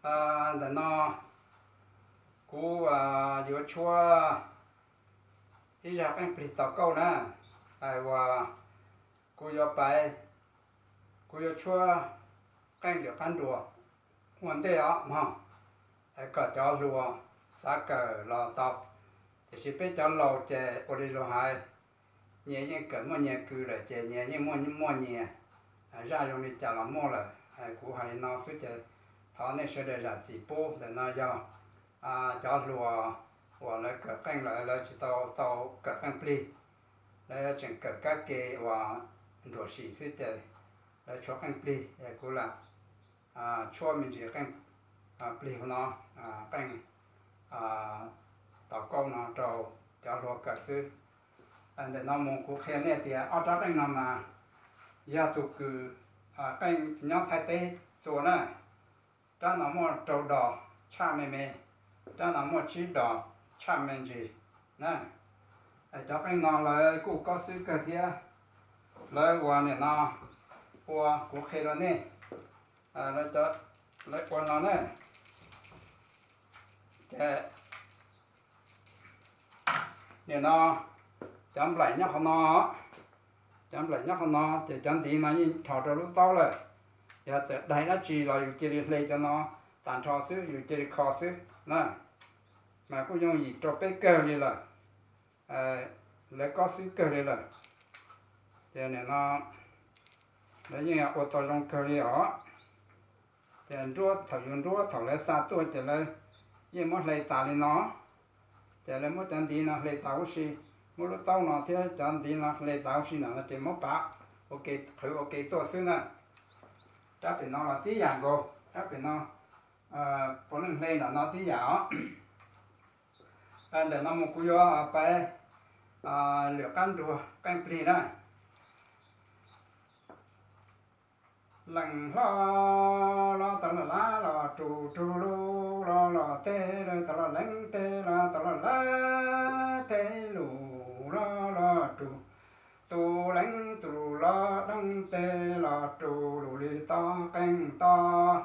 Ntawm no kuv yuav tshuab ib zaj qeej plig tau kauj na, hais uas kuv yuav pais, kuv yuav tshuab qeej lwm qab nruas ua ntej os mog, kom cov hluas xav kawm los tau. Tiam sis peb cov laus ces ua li luag hais, nyias yeej kawm muaj nyias kws lawm ces nyias yeej muaj muaj nyias, zaj zoo li cas los muaj lawm. Kuv hais li no xwb ces thov nej sawv daws zam txim pub. Ntawm no yog cov hluas uas lawv kawm qeej lawm lawv tsis tau tau kawm qeej plig, lawv tseem kawm kab ke uas nruam sim xwb ces lawv tshuab qeej plig es kuv lam tshuab me ntsis qeej plig no, qeej tau kauj no rau cov hluas kawm xwb. Ntawm no mus kuv qhia nej tias ob rab qeej no mas yog tus kws qeej nyob Thaib teb txua na. Rab no muaj rau dos tshaj me me, rab no muaj tsib dos tshaj me ntsis na. Cov qeej no lawv kuj kob xwb kawg thiab. Lawv ua nim no, ua kuv qhia rau nej, lawv ua no na. Ces nim no cov nplaim nyob qhov no, cov nplaim nyob qhov no ces cov ntiv no yeej rho rau lub taub lawm. Yog txawm daig dab tsi los yus cia li hle cov no tas nrho xwb, yus cia li kho xwb na. Mas kuj yooj yim rau peb kawg li lawm, lawv kob xwb kawg li lawm. Ces nim no lawv yeej ua tau zoo kawg li os. Ces nruab, thaum yus nruab thaum lawv xa tuaj ces lawv yeej muab hle tas li no. Ces lawv muab cov ntiv no hle tas huv si, muab lub taub no thiab cov ntiv no hle tas huv si ntawm no ces muab pav ua ke, qhwv ua ke tuaj xwb na. Rab pem no los tib yam nkaus, rab pem no puav leej hle ntawm no tib yam os. Ntawm no mus kuv yuav pais lwm qab nruas qeej plig na. Leej hlob los tau los lab los rug, rug lug los los teg, los tau los leeb teg los tau los lab teg, lug los los rug, tus leeb tus lug los doog teg los rug, lug li tog qeej tog.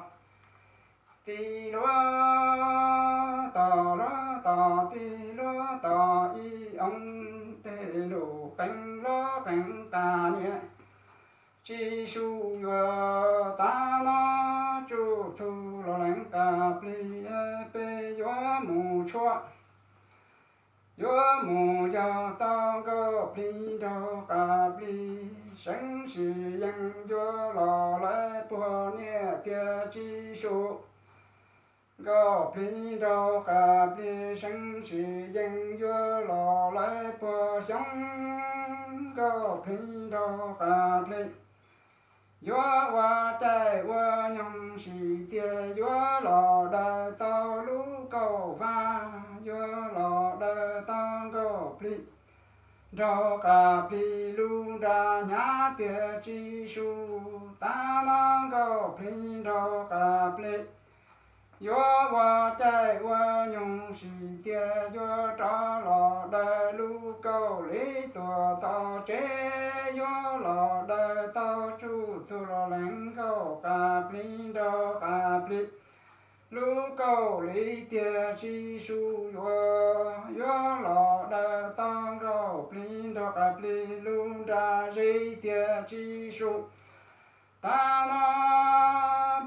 Tig luag tog, luag tog, tig luag tog ib oo, teg lug qeej los qeej qas niam Tsib Su yuav. Tav no Tsuj Txhu los lees qas plig, peb yuav mus tshuab, yuav mus yog tau Nkauj Plig nraug qas plig, seev sis yeej yuav los lawv puag niam thiab Tsib Su. Nkauj Plig nraug qas plig, seev sis yeej yuav los lawv puag xyoob. Nkauj Plig nraug qas plig, yuav ua caij ua nyoog sim tiag, yuav los daws tau lub kauj vag, yuav los daws tau Nkauj Plig nraug qas plig lub nra hnyav tiag Tsib Su. Tav no Nkauj Plig nraug qas plig, yuav ua caij ua nyoog sim tiag, yuav rov los daws lub kauj li tuag txog tsev, yuav los daws tau Tsuj Txhu los lees Nkauj qas plig nraug qas plig lub kauj li tiag Tsib Su yuav. Yuav los daws tau Nkauj Plig nraug qas plig lub nra ze tiag Tsib Su. Tav no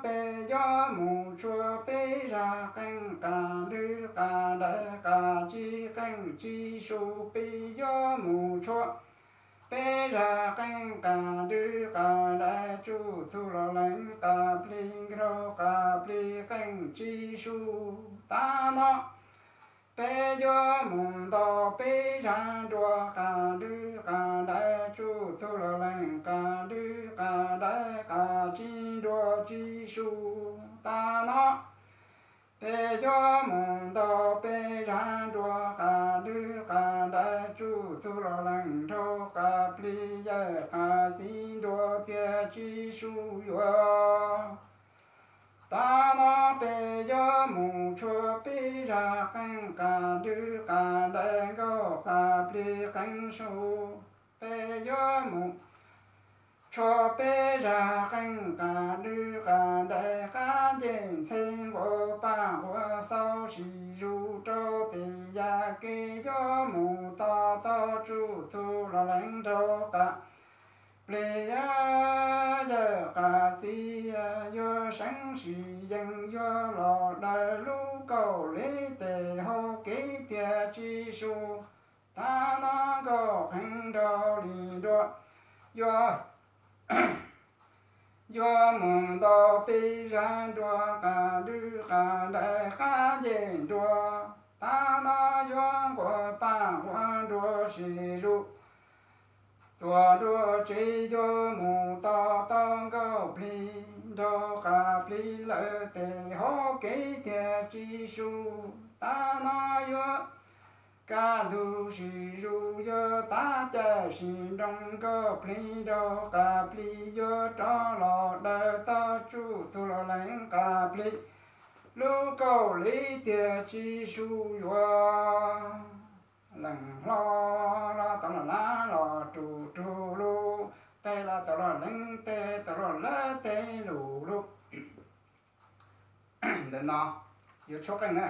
peb yuav mus tshuab peb zaj qeej qas dwb qas dais qas tsib qeej Tsib Su. Peb yuav mus tshuab peb zaj qeej qas dwb qas dais, Tsuj Txhu los lees qas plig nraug qas plig qeej Tsib Su. Tav no peb yuav mus ntaus peb zaj nruas qas dwb qas dais, Tsuj Txhu los lees qas dwb qas dais qas tsib nruas Tsib Su. Tav no peb yuav mus ntaus peb zaj nruas qas dwb qas dais, Tsuj Txhu los lees nraug qas plig yaim qas txib nruas tiag Tsib Su yuav. Tav no peb yuav mus tshuab peb zaj qeej qas dwb qas dais, Nkauj qas plig qeej Su. Peb yuav mus Tshuav peb zaj qeej qas dwj qas dais qab ncej ntxhe nquas paj nquas xau sis zus rau tes yam kev yuav mus tos tau tsuj tug los lees nraug qas plig yawm qas txiv yuav seev sis yees yuav los daws lub kaum li tes hauv kev tiag tsis su. Tav no nkauj qheev nraug li dua yuav yuav mus nto peb zaj dua qas dwj qas dais qab ncej dua. Tav no yuav nquas paj nquas nruas sis zus tuaj nruas tsev yuav mus tos tau nkauj plig nraug qas plig lawm tes hauv kev tiag tsis su. Tav no yuav kaj ntug sis zus yuav tav caij sis nroo nkauj plig nraug qas plig yuav rov los daws tau tsuj tug los lees qas plig lub kaum li tiag tsis su yuav lees hlo los tau los lab los rus rus lub teg los tau los lees teg tau los lab teg lus lub. Ntawm no yuav tshuab qeej na.